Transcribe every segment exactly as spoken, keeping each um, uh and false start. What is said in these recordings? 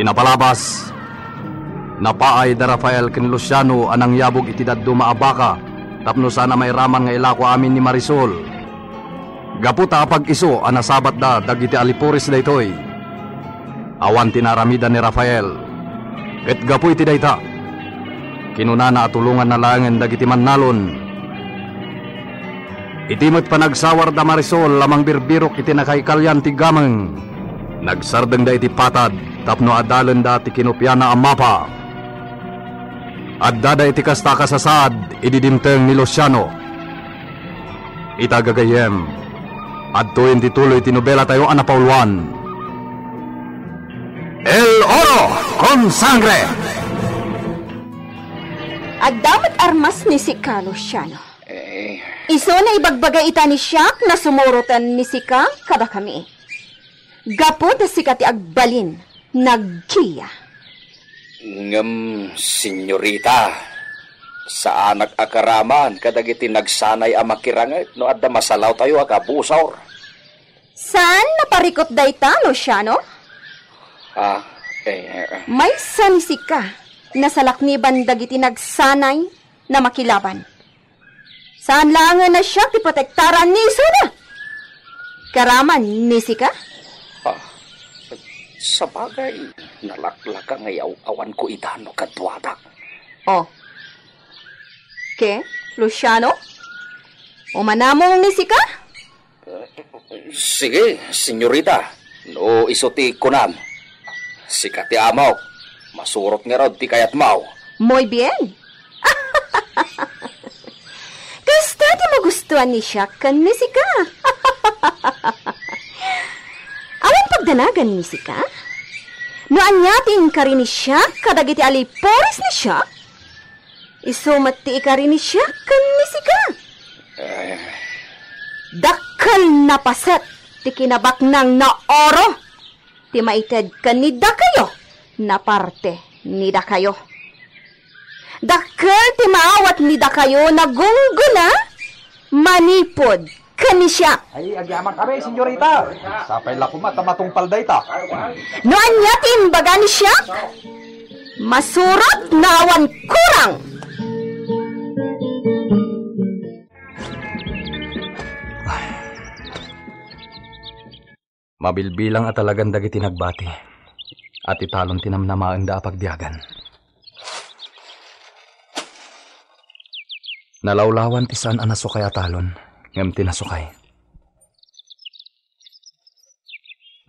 Napalabas, napaay da Rafael ken Luciano a nangyabog iti dadduma a baka tapno saan a mairaman nga ilako amin ni Marisol. Gapu ta apag-isu a nasabatda dagiti alipores daytoy, awan ti naaramidan ni Rafael. Ket gapu iti dayta, kinunana a tulonganna laengen dagiti mannalon. Iti met panagsawar da Marisol a mangbirbirok iti nakaikalian ti gameng, nagsardengda iti patad tapno adalenda ti kinupiana a mapa. Addada iti kasta a kasasaad idi dimteng ni Luciano. Ita gagayyem, adtoyen ti tuloy ti nobelatayo a napauluan. El Oro con Sangre! Adda met armas ni sika, Luciano. Eh. Isu nga ibagbaga ita ni siak a sumuroten ni sika kadakami. Gapu ta sika ti agbalin, naggia. Ngem, senyorita, saanak a karaman kadagiti nagsanay a makiranget no adda masalawtayo a kabusor. Saan a parikut dayta, Luciano? Ah, eh, eh. Maysa ni sika, nasalakniban dagiti nagsanay a makilaban. Saan laengen a siak ti protektaran ni isuna. Karaman ni sika? Ah, sabagay, nalaklaka nga yaw-awanko ida no kaduada. Oh. Ke, Luciano? Umanamong ni sika? Sige, senyorita. No isu ti kunam. Sika ti amok. Masurot ngarud ti kayatmo. Muy bien. Kasta ti magustuan ni siak ken ni sika. Awan pagdanagan ni sika? No ania ti inkari ni siak kadagiti alipores ni siak, isu met ti ikari ni siak ken ni sika. Eh. Dakkel a paset ti kinabaknang a oro ti maited ken ni dakayo a parte ni dakayo. Dakkel ti maawat ni dakayo a gunggona manipud ken ni siak. Ay, agyaman kami, senyorita. Sapay la koma ta matungpal dayta. No ania ti imbaga ni siak, masurot a awan kurang. Mabilbilang a talagan dagiti nagbati, a ti talon ti namnamaenda a pagbiagan. Nalawlawan ti saan a nasukay a talon, ngem ti nasukay.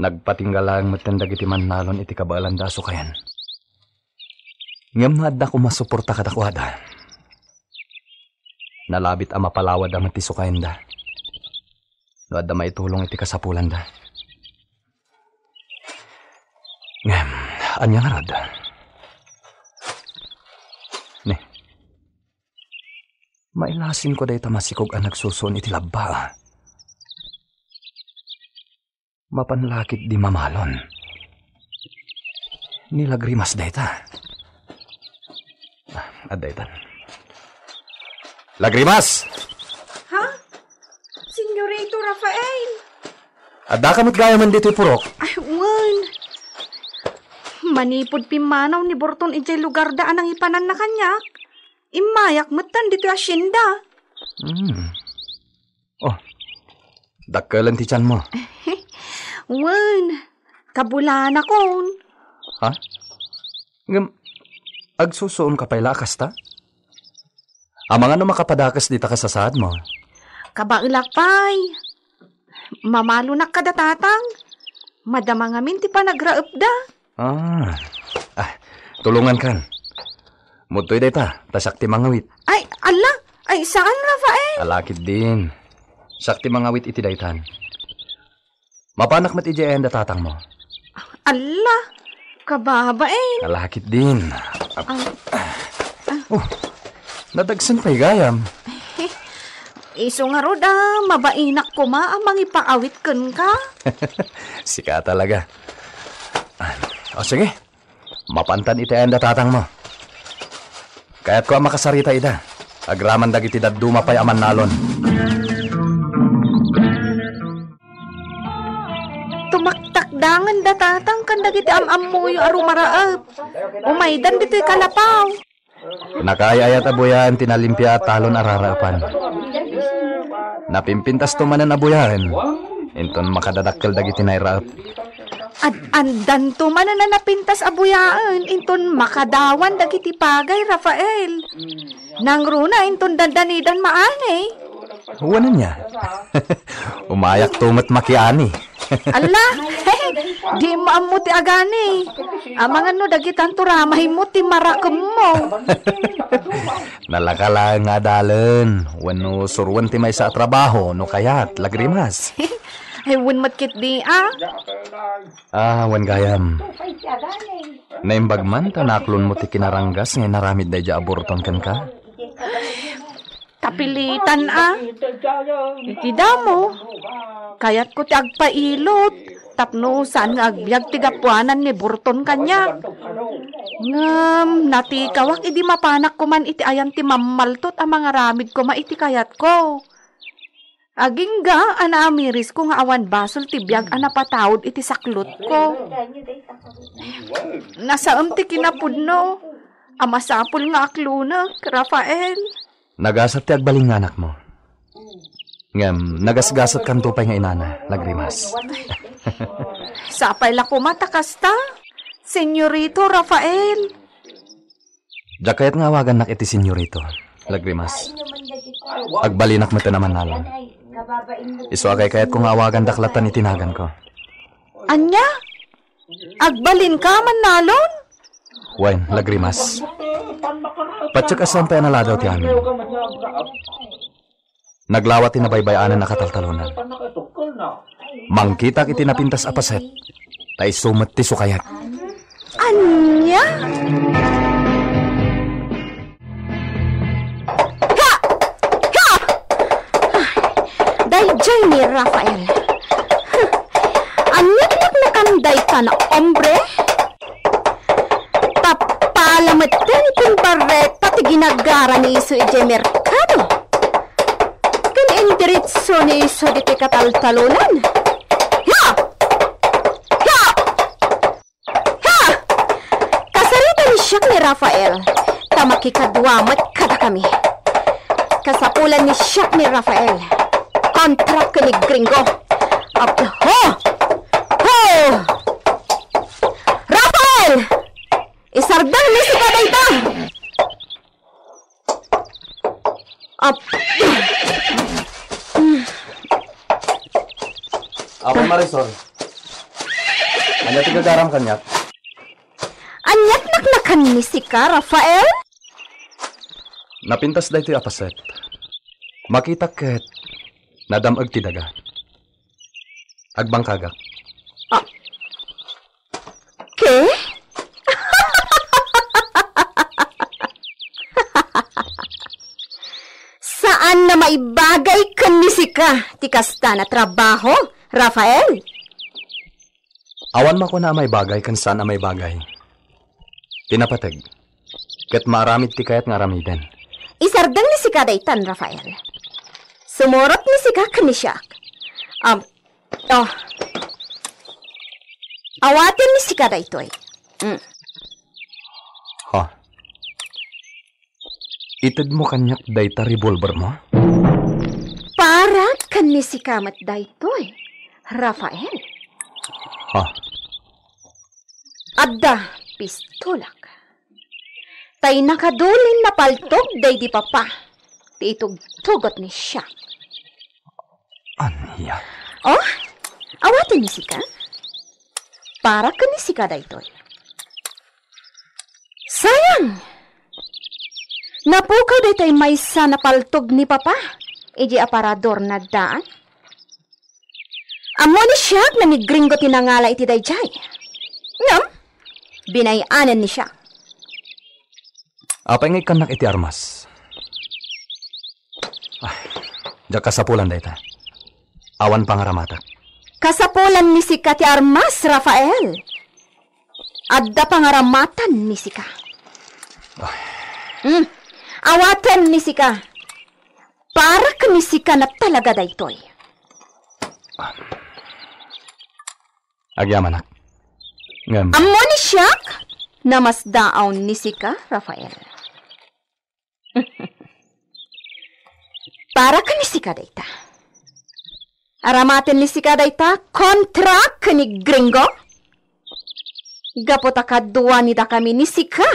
Nagpatingga laeng metten dagiti mannalon iti kabaelanda a sukayen. Ngem no adda koma suporta kadakuada, nalabit a mapalawadda met ti sukayenda. No adda maitulong iti kasapulanda. Ngem, ania ngarud? Ni, mailasinko dayta masikog a nagsusuon iti labba. Mapan la ketdi mamalon. Ni Lagrimas dayta. Ah, adda itan. Lagrimas! Ha? Senyorito Rafael! Addaka met gayamen ditoy purok? Ay, wen. Manipud pimmanaw ni Burton idiay lugarda a nangipananna kaniak, immayak metten ditoy hacienda. Hmm. Oh, dakkelen ti tianmo. Wen, kabulanakon. Ha? Ngem, agsusuonka pay la a kasta? Amangan no makapadakes dita kasasaadmo? Kabaelak pay. Mamalonak kada tatang. Madama ngamin ti panagraepda. Ah. Ah, tulongankan. Mudtoy dayta, ta siak ti mangawit. Ay, alla! Ay, saan, Rafael? Ala ketdin. Siak ti mangawit iti daytan. Mapanak met idiay ayan da tatangmo. Alla! Kababain! Ala ketdin. Ah. Oh, nadagsen pay gayam. Isu ngarud a mabainak koma a mangipaawit kenka. Sika talaga. Ah, o sige, mapantan iti ayan da tatangmo. Kayatko a makasarita ida. Agraman dagiti dadduma pay a mannalon. Tumaktakda Angen da tatang ken dagiti am-ammoyo a rumaraep. Umaydan ditoy kalapaw. Nakaay-ayat a buyaen ti nalimpia a talon a raraepan. Napimpintasto manen a buyaen, inton makadadakkel dagiti nairaep. Ad-andanto manen a napintas a buyaen, inton makadawan dagiti pagay, Rafael. Nangruna inton dandanidan maani. Wen ania? Umayakto met makiani. Alla, di mo ammo ti agani. Amangan no dagitanto ramaymo ti marakemmo. Nalaka laeng nga adalen, wenno surwen ti maysa a trabaho no kayat, Lagrimas. Ay, wen met ketdi, a? Ah, wen gayam. Naimbag man ta naaklonmo ti kinaranggas nga inaramid daydiay a Burton kenka? Tapilitan a. Iti damo, kayatko ti agpailot tapno saan nga agbiag ti gapuanan ni Burton kaniak. Ngem natikawak idi mapanak koman iti ayan ti mammaltot a mangaramid koma iti kayatko. Agingga a naamirisko nga awan basol ti biag a napataud iti saklotko. Nasaem ti kinapudno a masapul nga aklonek, Rafael. Nagasat ti agbalin nga anakmo. Ngem, nagasgasatkanto pay nga inana, Lagrimas. Sapay la koma ta kasta, Senyorito Rafael. Diak kayat nga awagannak iti Senyorito, Lagrimas. Agbalinak met a mannalon. Isu a kaykayatko nga awagandak lattan iti naganko. Ania? Agbalinka a mannalon? Wen, Lagrimas. Patiek a saan pay a naladaw ti amin. Naglawa ti nabaybay-anan a kataltalonan. Mangkitak iti napintas a paset, ta isu met ti sukayat. Ania? Ha! Ha! Daydiay ni Rafael. Ania ti naknakan dayta nga hombre? Tapala metten ken barreta ti ginagara ni isu idiay merkado. Ken indiritso ni isu ditoy kataltalonan. Ya! Ya! Ha! Kasarita ni siak ni Rafael, ta makikadua met kadakami. Kasapulan ni siak ni Rafael, kontrak ken ni Gringo. Ap-, ho! Ho! Rafael! Isardeng ni sika dayta! Ap-, Apo Marisol, ania ti gagaram kaniak? Ania ti naknakan ni sika, Rafael? Napintas daytoy a paset. Makitak ket nadam-eg ti daga. Agbangkagak. Ah. Ke? Saan a maibagay ken ni sika ti kasta a trabaho, Rafael? Awan makuna a maibagay ken saan a maibagay. Pinapateg. Ket maaramid ti kayat nga aramiden. Isardeng ni sika daytan, Rafael. Sumurot ni sika ken ni siak. Um, oh. Awaten ni sika daytoy. Mm. Ha? Itedmo kaniak dayta revolvermo? Para ken ni sika met daytoy, Rafael. Ha? Adda pistolak. Tay nakadulin napaltog daydi papa ti itugtugot ni siak. Ania? Oh, awaten ni sika? Para ken ni sika daytoy. Sayang! Napukaw daytoy maysa napaltog ni papa idiay aparador na daan. Ammo ni siak nga ni Gringo ti nangala iti daydiay. Ngem, binay-anen ni siak. Apay nga ikkannak iti armas? Ay, diak kasapulan dayta. Awan pangaramatak. Kasapulan ni sika ti armas, Rafael. Adda pangaramatan ni sika. Ay. Hmm. Awaten ni sika. Para ken ni sika na talaga daytoy. Agyamanak. Ngem, ammo ni siak, namasdaaw ni sika, Rafael. Para ken ni sika dayta. Aramaten ni sika dayta kontra ken ni Gringo? Gapu ta kadua ni dakami ni sika,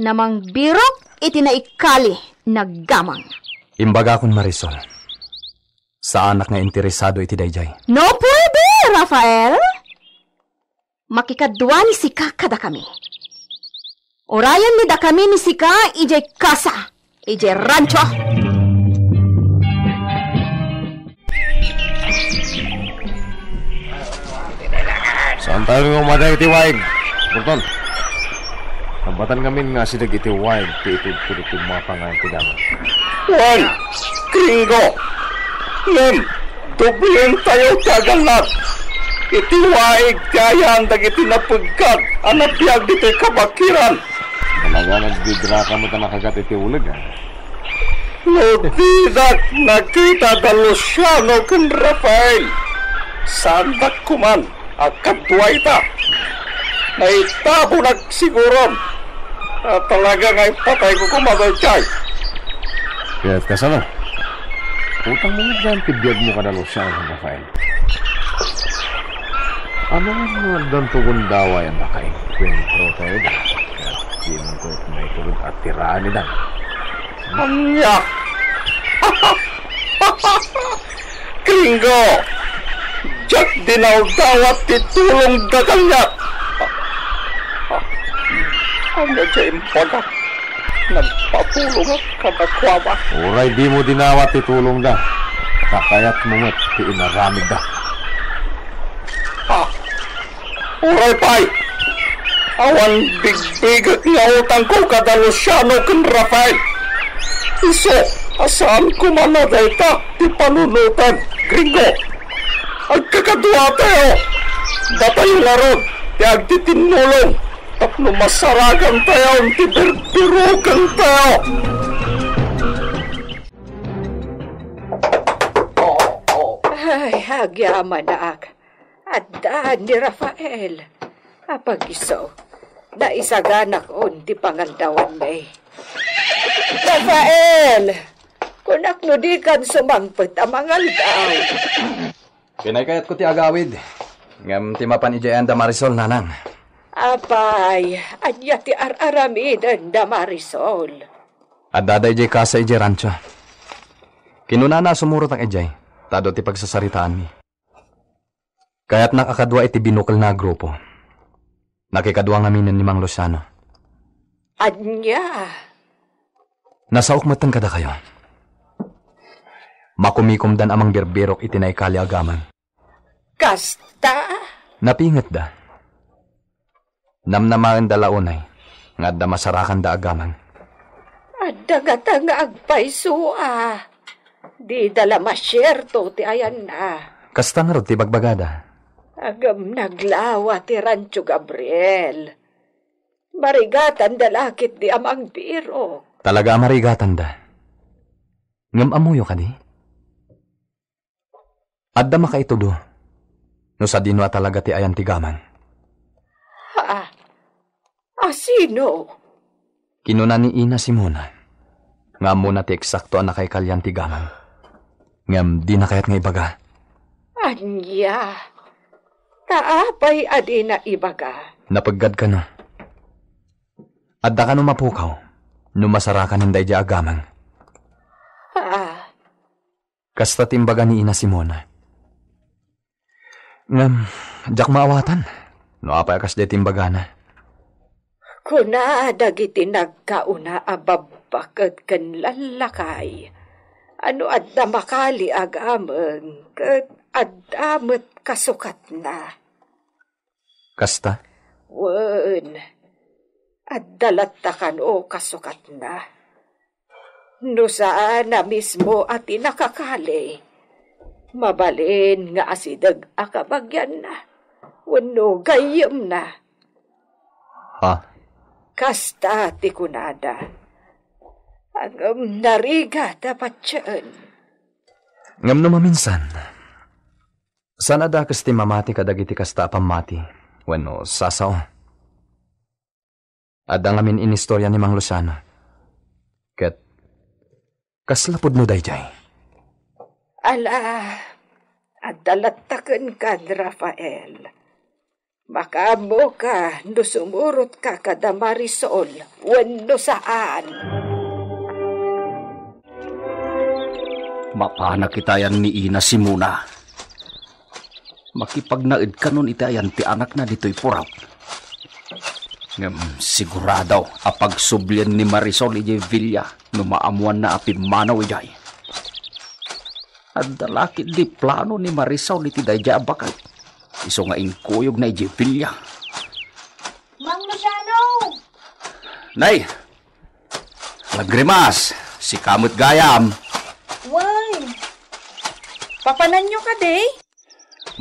namangbirok iti naikali nga agamang. Imbagakon, Marisol, saanak nga interesado iti daydiay. No puede, Rafael! Makikadua ni sika kadakami. Urayen ni dakami ni sika idiay kasa, idiay rancho. Saan tayo nga umada iti waig, Burton? Nabatan ngamin nga asideg iti waig ti itudtudo ti mga pangayan ti damag. Wen, Gringo, ngem, doblentayo ti agannad. Iti waig ti ayan dagiti napeggad a nabiag ditoy kabakiran. Talaga, nagbidraka met a nakagat iti uleg, a? No didak nakita da Luciano ken Rafael, saandak koman a kadua ita. Naitabonak siguron. A, talaga nga ipatayko koma daydiay. Ket kasano? Utangmo met ti biagmo kada Luciano, Rafael. Amangan no addanto gundaway a nakaengkuentro tayo da. Ket dimo ket maitulod a tiranidan. Ania? Gringo! Diak dinawdawat ti tulongda kaniak. Ania ti imbagak? Nagpatulongak kadakuada. Uray dimo dinawat ti tulongda, ta kayatmo met ti inaramidda. Ah, uray pay, awan bigbigek nga utangko kada Luciano ken Rafael. Isu a saan koman a dayta ti panunoten, Gringo. Agkakaduatayo. Datayo ngarud ti agtitinnulong tapno masarakantayo ti birbirokentayo. Ay, agyamanak. Adda ni Rafael. Apag isu, naisaganak on ti pangaldawanmi. Rafael! Kunak no dikan sumangpet a mangaldaw. Kinaykayatko ti agawid. Ngem ti mapan idiay ayan da Marisol, nanang. Apay, ania ti ar-aramiden da Marisol? Adda daydiay kasa idiay rancho. Kinunana a sumurotak idiay, ta adu ti pagsasaritaanmi. Kayatnak a kadua iti binukel nga grupo. Nakikadua ngaminen ni Mang Luciano. Ania? Nasaok metten kadakayo. Makumikomdan a mangbirbirok iti naikali a gamang. Kasta? Napingetda. Namnamaenda la unay nga adda masarakanda a gamang. Adda ngata nga agpayso a. Dida la masierto ti ayanna. Kasta ngarud ti bagbagada. Ngem naglawa ti Rancho Gabriel. Marigatanda la ketdi a mangbirok. Talaga a marigatanda. Ngem ammoyo kadi? Adda makaitudo no sadino a talaga ti ayan ti gamang. Ha? Asino? Kinuna ni Ina Simona nga ammona ti eksakto a nakaikalian ti gamang. Ngem dina kayat nga ibaga. Ania? Ta apay a dina ibaga? Napeggad kano. Adda kano mapukaw no masarakan daydiay a gamang? Ah. Kasta ti imbaga ni Ina Simona. Ngem, diak maawatan no apay a kasdiay ti imbagana. Kuna dagiti nagkauna a babba ket ken lallakay, a no adda makali a gameng ket adda met kasukatna. Kasta? Wen, adda latta kano kasukatna. No saan a mismo a ti nakakali, mabalin nga asideg a kabagianna wenno gayyemna. Ha? Kasta ti kunada. Ngem narigat a patien. Ngem no maminsan, Tan adda kas ti mamati kadagiti kasta a pammati wenno sasao. Adda ngamin inistoria ni Mang Luciano. Ket kasla pudno daydiay. Ala, adda latta kenka, Rafael. Makaammoka no sumurotka kada Marisol wenno saan. Mapanak itayan ni Ina Simona. Makipagnaed kanon iti ayan ti anakna ditoy puraw. Ngem sigurado a pagsublien ni Marisol idiay villa no maammoanna a pimmanaw idiay. Adda la ketdi plano ni Marisol iti daydiay a baket. Isu nga inkuyogna idiay villa. Mang Luciano! Nay! Lagrimas, sika met gayam. Wen, papananyo kadi?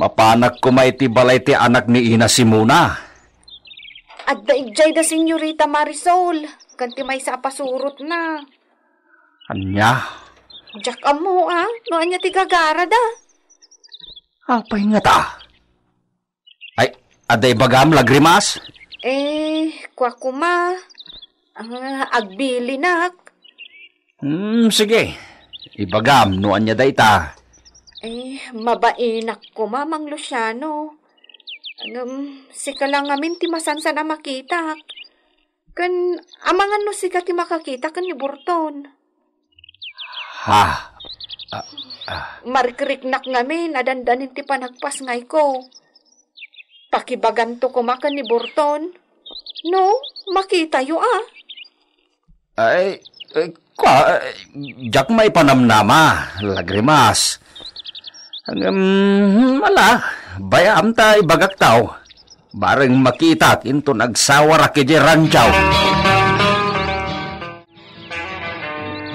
Mapanak koma iti balay ti anak ni Ina Simona. Adda idiay da Senyorita Marisol, ken ti maysa a pasurotna. Ania? Diak ammo, a, no ania ti gagarada. Apay ngata? Ay, adda ibagam, Lagrimas? Eh, kua koma, ah, agbilinak. Hmm, sige. Ibagam no ania dayta. Eh, mabainak koma, Mang Luciano. Ngem, sika la ngamin ti masansan a makitak. Ken, amangan no sika ti makakita ken ni Burton. Ha? Ah, ah. Marikriknak ngamin a dandanin ti panagpasngayko. Pakibaganto koma ken ni Burton. No, makitayo a. Ay, eh, kua, eh, diak maipanamnama, Lagrimas. Ngem, ala, bayam ta ibagakto. Bareng makitak inton agsawarak idiay rancho.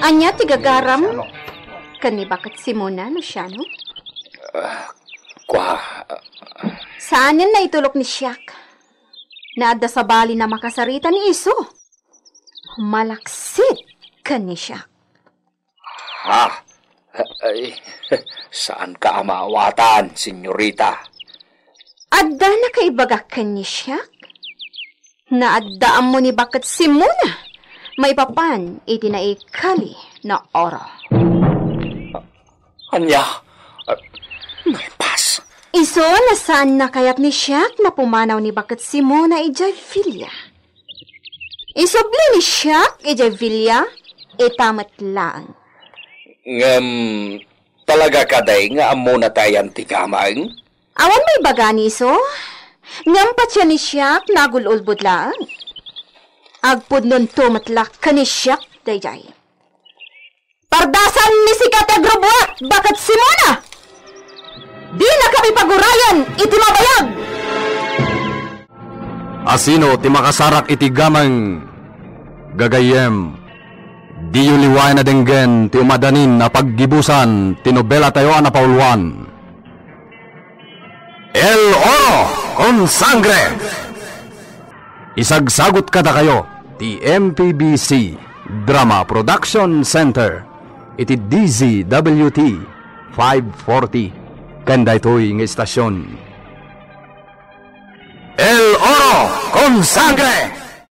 Ania ti gagaram ken ni Baket Simona, Luciano? Ah, kua, ah. Saanen naitulok ni Siak. Naadda sabali a makasarita ni isu. Malaksid ken ni Siak. Ha? Ay, saanka a maawatan, senyorita. Adda nakaibagak ken ni Siak? Naadda ammo ni Baket Simona maipapan iti naikali na oro. Ania? Ah, nalpas. Isu a saan a kayat ni Siak a pumanaw ni Baket Simona idiay villa. Isubli ni Siak idiay villa, ita met laeng. Ngem, talaga kadi nga ammona ti ayan ti gameng? Awan maibaga ni isu, ngem patien ni Siak nga agul-ulbod laeng. Agpudnonto met la ken ni Siak daydiay. Pardasan ni sika ti agrubuak, Baket Simona! Dinakami pagurayen iti mabayag! Asino ti makasarak iti gameng? Gagayyem, diyo liwayan a denggen ti umadanin a paggibusan ti nobelatayo a napauluan. El Oro con Sangre. Isagsagut kadakayo ti M P B C Drama Production Center iti D Z W T five forty ken daytoy nga istasion. El Oro con Sangre.